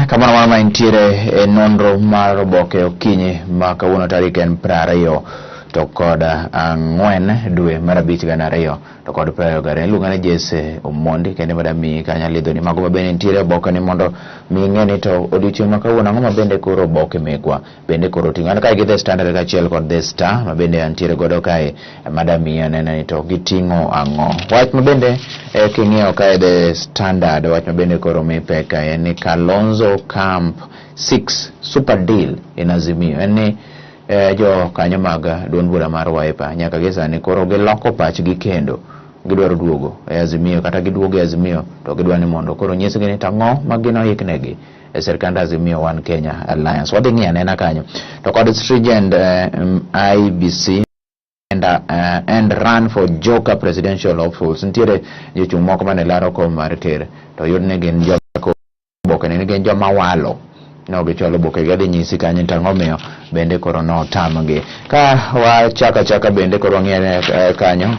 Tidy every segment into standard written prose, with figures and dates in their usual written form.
Kamoro amora ma intiere e nonro mar oboke okinyi ma kawuono tarik en 24 dwe mar 5 2022. Iluonga ni Jesse Omondi kendo madamiyi kanya lidhoni mago ma bende nitiere e oboke ni mondo mi ing'e ni to odiochieng' ma kawuono ang'o ma bende koro oboke mekwa bende koro oting'o. An kae gi The Standard kaachiel kod The Star ma bende antiere godo kae madamiyi anena ni to giting'o ang'o. Wach ma bende king'iyo kae The Standard, wach ma bende koro mi pek kae en ni Kalonzo Camp 6 Super Deal in Azimio. En ni jo kanyo mag duond bura mar Wiper nyaka gi sani koro giloko pachgi kendo gidwaro duogo e Azimio, kata giduogo e Azimio to gidwa ni mondo koro nyisgi ni tang'o ma gin oiknegi e sirkand Azimio One Kenya Alliance. Wadhi ng'iyo anena kanyo. To kod stringent IEBC and run for Joker presidential hopefuls. Nitiere jochung' moko mane laro kom mar ker to yud ni gin joma oboke ni gin joma walo no gichwalo oboke gi adhi nyisi kanyo to ang'o miyo bende koro notamgi. Ka wachako achaka bende koro wang'iyo kanyo,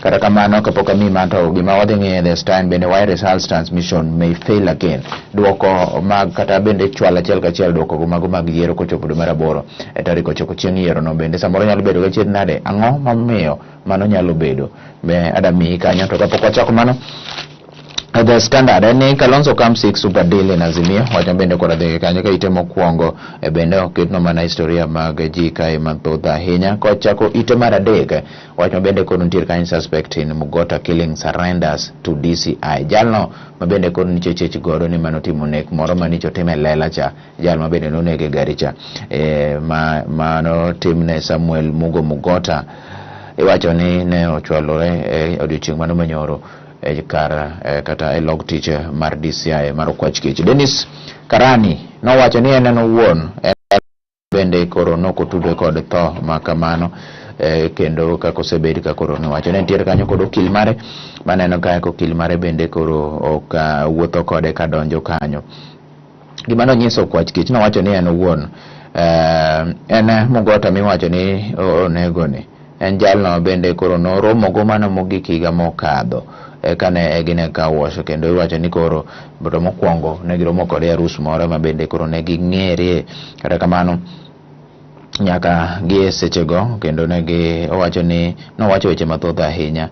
kata kamano kapok amiyi ma to gima wadhi ng'iyo this time bende, why results transmission may fail again. Duoko mag kata bende chwalo achiel kachiel duoko go mago mag yiero kochopo dwe mar aboro e tarik 9 chieng' yiero no bende samoro nyalo bedo gachiedh nade, ang'o momiyo mano nyalo bedo be adamiyi kanyo. To kapok wachako mano, The Standard en ni Kalonzo Camp 6 Super Deal in Azimio. Wacho bende kod adhi kanyo ka ite mokwongo e bende oketno mana historia mag ji kae mathoth ahinya. Kochako ite mar adek, wach ma bende koro nitie kanyo, suspect in Mugota killing surrenders to DCI. Jalno ma bende koro nitie chech godo ni mano timo nek moro manicho otim e lela cha, jal ma bende noneg e gari cha ma mano timne Samuel Mugo Mugota, iwacho ni ne ochwalore e odiochieng' mano manyoro e kar kata e log tich mar DCI mar Okwach Kech. Dennis Karani nowacho ni en en owuon en bende koro nokotudre kod tho ma kamano, kendo kaka osebed ka koro niwacho ne nitiere kanyo kod okil mare maneno kae ka okil mare bende koro ok wuotho kode kadonjo kanyo. Gima nonyiso Okwach Kich, nowacho ni en owuon en Mugota miwacho ni onego ni en jalno bende koro noromo go mano mogik higa mokadho kane gin e car wash, kendo iwacho ni koro to mokwongo ne giromo kode e arus moro ma bende koro ne ging'erie. Kata kamano nyaka gi e sechego kendo ne gi owacho ni nowacho weche mathoth ahinya,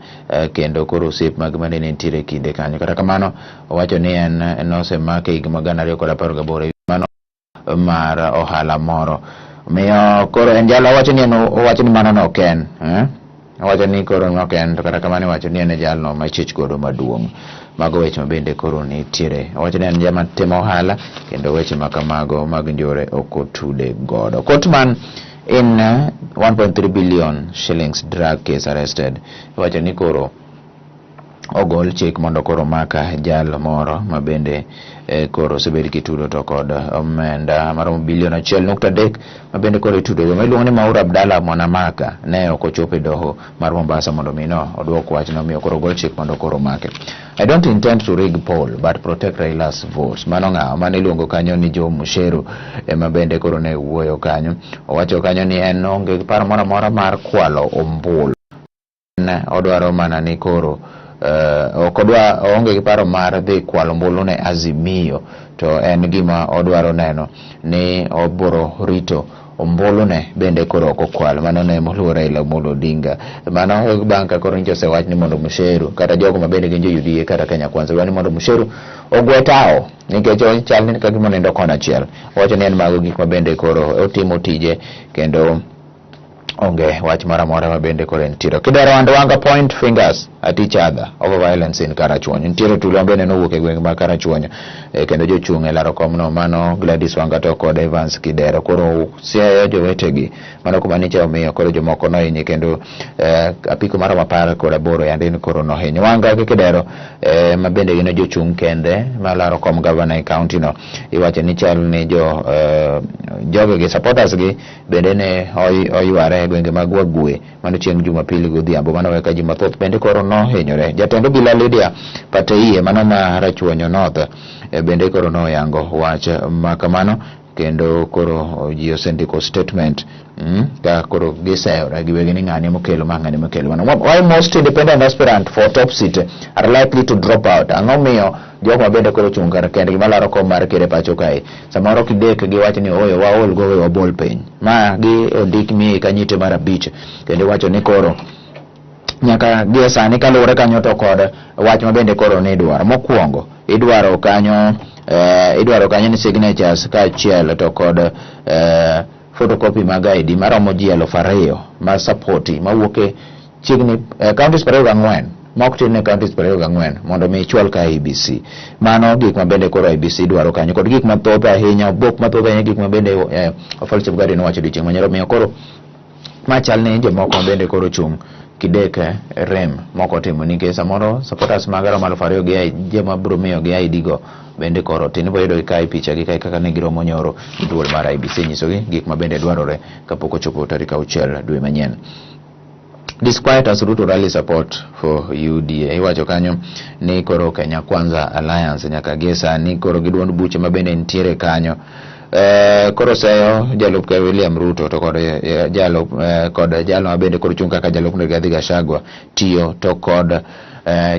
kendo koro osiep mag mane nitiere e kinde kanyo. Kata kamano owacho ni en nosemake higa mag 2018 e mano mar ohala moro. Omiyo koro en jalo owacho ni en owacho ni mano nok en, eh? Owacho ni koro nok en, to kata kamano iwacho ni en e jalno ma ichich godo maduong'. Mago weche ma bende koro nitiere. Owacho ni en jama timo ohala kendo weche ma kamago mag njore ok otude godo. Courtman in 1.3 billion shillings drug case arrested. Iwacho ni koro ogol chik mondo koro maka jal moro ma bende koro osebed kitudo to kod omenda maromo bilion 1.3 ma bende koro itudo go ma iluongo ni Maura Abdalla Mwanamaka ne ok ochopo e doho mar Mombasa mondo mi no oduok wachno, omiyo koro ogol chik mondo koro omake. I don't intend to rig poll but protect Raila's votes. Mano ng'a? Mano iluongo kanyo ni Joe Mucheru ema bende koro ne wuoyo kanyo. Owacho kanyo ni en onge gi paro moro amora mar kwalo ombulu. Odwaro mana ni koro ok odwa, oonge gi paro mar dhi kwalo ombulu ne Azimio, to en gima odwaro neno ni obiro rito ombulu ne bende koro ok okwal. Mano ne moluor Raila Amolo Odinga. Mano bang' ka koro nyicha osewach ni mondo Mucheru kata jogo ma bende gin jo UDA kata Kenya Kwanza dwaro ni mondo Mucheru ogwe tawo nikech chal ni ka gima onindo kona achiel. Owacho ni en mago gik ma bende koro otimo tije kendo onge wach moro amora ma bende koro nitiere. Kidero and Wanga point fingers at each other over violence in Karachuonyo. Nitiere tulo ma bende nowuok e gweng' ma Karachuonyo, kendo jochung' e laro komno mano Gladys Wanga to kod Evans Kidero koro siayo jowetegi. Mano kuma nicha omiyo koro jomoko nohinyi kendo apiko maromo 18 yande ni koro nohinyo. Wanga gi Kidero, ma bende gin jochung' kende malaro kom gavana e kaunti no. Iwacho ni chal ni jo joge gi supporters gi bende ne oyware e gwenge mag Wagwe mano chieng' Jumapili godhiambo mano weka ji mathoth bende koro nohinyore. Jatend obila Lydia Pateiye mano ma Rachuonyo North, bende koro noyango wach ma kamano. Kendo koro ji osendiko statement ka koro giseyore giwegi ni ng'ani mokelo ma, ng'ani mokelo mano. Why most independent aspirant for top seat are likely to drop out? Ang'o miyo jok ma bende koro chung' kar kendgi malaro kom mar ker e pacho kae samoro kidek giwach ni oyo waol go, we wabol piny ma gi ondik miyi kanyite mar 5? Kendo iwacho ni koro nyaka gie sani kaluwore kanyo to kod wach ma bende koro ni idwaro mokwongo, idwaro kanyo ni signatures kaachiel to kod photocopy mag ID maromo ji 2000 ma support mawuok e chiegni counties 24, ma ok tin ne counties 24, mondo mi ichwal ka IEBC. Mano gik ma bende koro IEBC dwaro kanyo kod gik mathoth ahinya, obok mathoth ahinya, gik ma bende Wafula Chebukati nowacho odiochieng' manyoro. Omiyo koro ma chal ni jomoko bende koro chung' kidek rem moko timo nikech samoro supporters mag romo 2000 gi joma biro miyo gi ID go bende koro tin. Ibiro yudo gi kae picha gi kae kaka ne giromo nyoro gi duol mar IEBC nyisogi gik ma bende dwarore kapok ochopo tarik 6 dwe manyien. Disquiet as Ruto rally support for UDA. Iwacho kanyo ni koro Kenya Kwanza Alliance nyaka gie sani koro gi duond buche ma bende nitiere kanyo koro seyo jalup ker William Ruto to kod jalup kod jalo ma bende koro chung' kaka jalup Rigathi Gachagua tiyo to kod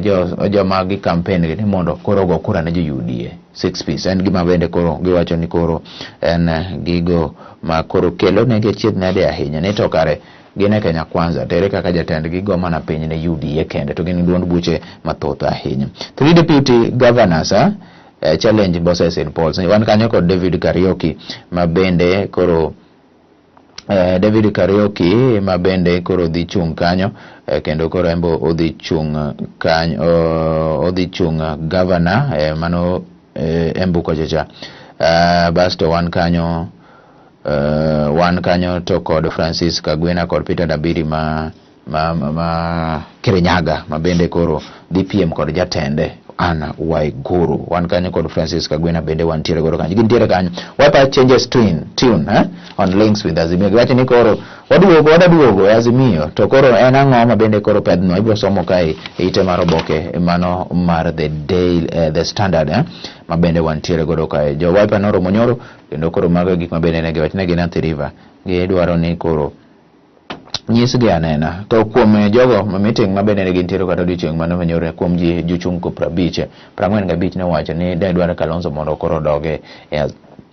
jo joma gi campaign gi ni mondo koro ogo kura ne jo UDA six piece. En gima bende koro giwacho ni koro en gigo ma koro kelo negi achiedh nade ahinya ni to kare gin e Kenya Kwanza tere kaka jatendgi go mana piny ne UDA kende to gin duond buche mathoth ahinya. Three deputy governors challenge bosses in polls. Wan kanyo kod David Kariuki ma bende koro David Kariuki ma bende koro dhi chung' kanyo kendo koro en bo odhi chung' kanyo, odhi chung' governor mano Embu kocha cha. Basto wan kanyo to kod Francis Kagwena kod Peter Dabiri ma Kirinyaga ma bende koro dhi piem kod jatende Anna Waiguru. Wan kanyo kod Francis Kagwena bende wantiere godo kanyo. Gintiere kanyo. Wiper changes tune on links with Azimio. Giwacho ni koro waduogo, wadaduogo e Azimio. To koro en ang'o ma bende koro pedhno? Ibiro somo kae e ite mar oboke mano mar The Daily, The Standard ma bende wantiere godo kae. Jo Wiper noromo nyoro kendo koro mago e gik ma bende ne giwacho ne gin Athi River. Gidwaro ni koro nyisgi anena to kuom jogo ma meeting ma bende ne gintiere kata odiochieng' mano manyoro kuom ji jochung' ko 50 45 nowacho ni ne dwaro Kalonzo mondo koro odoge e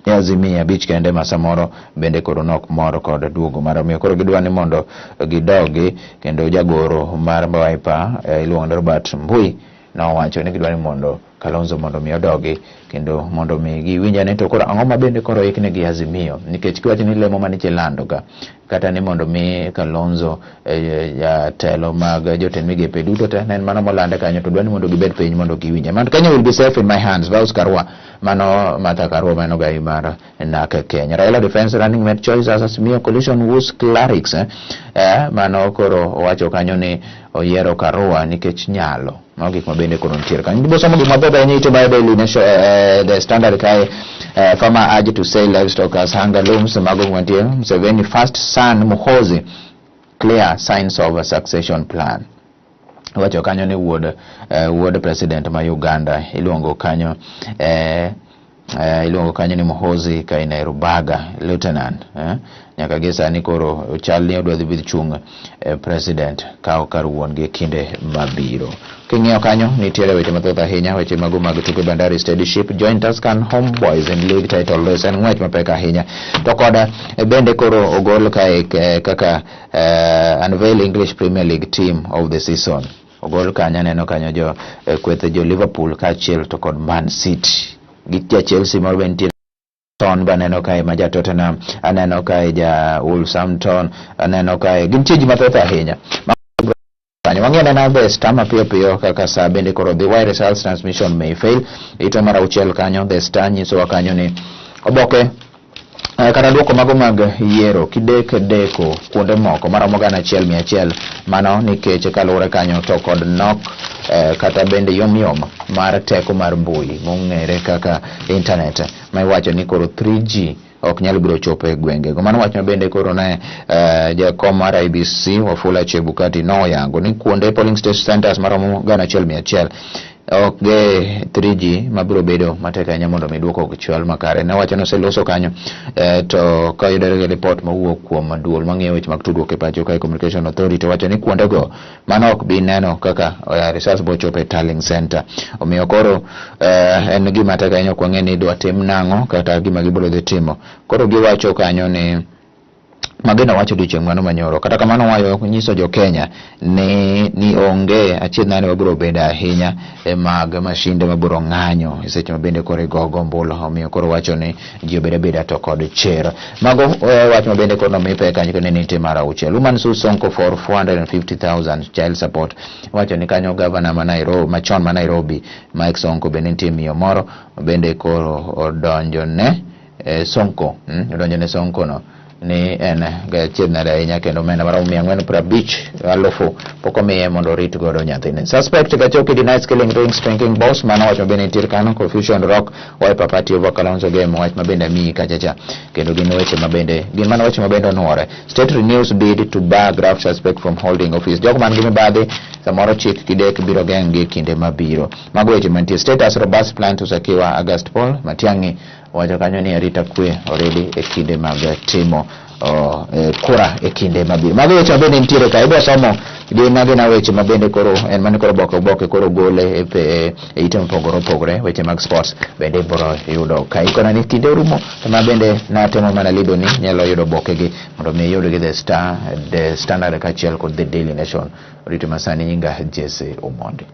Azimio, 5 kende ma samoro bende koro nok mor kod duogo mar. Omiyo koro gidwa ni mondo gidogi. Kendo jagoro mar Wiper iluongo ni Robert Mbui nowacho ni gidwa ni mondo Kalonzo mondo mi odogi kendo mondo mi giwinj ane to koro ang'o ma bende koro ikne gi Azimio, nikech kiwacho ni lemo maniche lando ka kata ni mondo mi Kalonzo jatelo mag jotend migepe duto te ne en mano molande kanyo to dwa ni mondo gibed piny mondo giwinje. Mount Kenya will be safe in my hands, vows Karua. Mano Martha Karua mano gai mar NARC Kenya. Raila defends running mate choice as Azimio coalition woos clerics. Mano koro owacho kanyo ni oyiero Karua nikech nyalo. Mago gik ma bende koro nitiere kanyo. Ibiro somo gik mathoth ahinya ite mar Daily Nation, The Standard kae. Farmer urged to sell livestock as hunger looms. Mago mantie. Museveni first son Muhoozi clear signs of a succession plan. Wacho kanyo ni wuod president ma Uganda iluongo kanyo ni Muhoozi Kainerugaba lieutenant nyaka gi sani koro chal ni odwa dhi chung' president kawo kar wuon gi kinde mabiro. King'iyo kanyo nitiere weche mathoth ahinya, weche mago mag tuke. Bandari Steady Ship join Tusker Homeboys in league title race. En ng'wech mapek ahinya to koda bende koro ogol kae kaka unveil English Premier League team of the season ogol kanyo. Aneno kanyo jo kweth jo Liverpool kaachiel to kod Man City gi ja Chelsea moro be nitie. Ton be aneno kae ma ja Tottenham, aneno kae ja Wolverhampton, aneno kae gintie ji mathoth ahinya kanyo. Wang'e nena The Star mapiyo piyo kaka sa bende koro dhi. Why results transmission may fail, ite mar 6 kanyo. The Star nyisowa kanyo ni oboke kata duoko mago mag yiero kidek deko kuonde moko maromo 1100, mano nikech kaluwore kanyo to kod nok kata bende yomyom mar teko mar mbui mong'ere kaka internet ma iwacho ni koro 3G ok nyal biro chopo e gwengego. Mano wach ma bende koro ne jakom mar IEBC Wafula Chebukati noyango ni kuonde polling station centers maromo 1100. Ok ge 3G mabiro bedo matek ahinya mondo mi duoko chwal makare. Ne wacho ni oseloso kanyo to ka yudore gi ripot mowuok kuom duol mang'iyo weche mag tudruok e pacho kae, Communication Authority, wacho ni kuondego mano ok bi neno kaka results bochopo e tallying center. Omiyo koro en gima tek ahinya, ok wang'e ni idwa tim nang'o kata gima gibiro dhi timo. Koro giwacho kanyo ni mageno wacho odiochieng' mano manyoro. Kata kamano wayo nyiso jo Kenya ni onge achiedh nade mabiro bedo ahinya e mag mashinde mabiro ng'anyo e seche ma bende koro igogo ombulu. Omiyo koro wacho ni ji obed abeda to kod chir. Mago wach ma bende koro nomi pek kanyo kendo nitie mar auchiel. Woman sues Sonko for 450,000 child support. Wacho ni kanyo gavana ma Nairobi, machon ma Nairobi, Mike Sonko, bende nitie miyo moro bende koro odonjo ne Sonko, odonjo ne Sonko no ni en gachiedh nade ahinya kendo omenda maromo 450,000 pok omiye mondo orit godo nyathine. Suspect Gachoki denies killing ring spanking boss. Mano wach mabende nitie kanyo. Confusion rock Wiper Party over Kalonzo game, wach mabende amiyi kachacha kendo gin weche mabende gin mana weche mabende onuore. State renews bid to bar graft suspect from holding office. Jogo man gi mibadhi samoro chik kidek biro geng' gi kinde mabiro. Mago weche mantie. Status robust plan to secure August poll. Matiang'i wacho kanyo ni arita kwe oridi e kinde mag timo kura e kinde mabiro. Mago weche mabende nitiere ka idwa somo gin agina weche mabende koro en mane koro oboke oboke koro gole e ite mopogore opogore. Weche mag sports bende ibiro yudo ka ikona ni kinde orumo to ma bende natemo mana lido ni nyalo yudo oboke gi mondo mi iyud gi The Star, The Standard kaachiel kod The Daily Nation. Orito masani nyinga Jesse Omondi.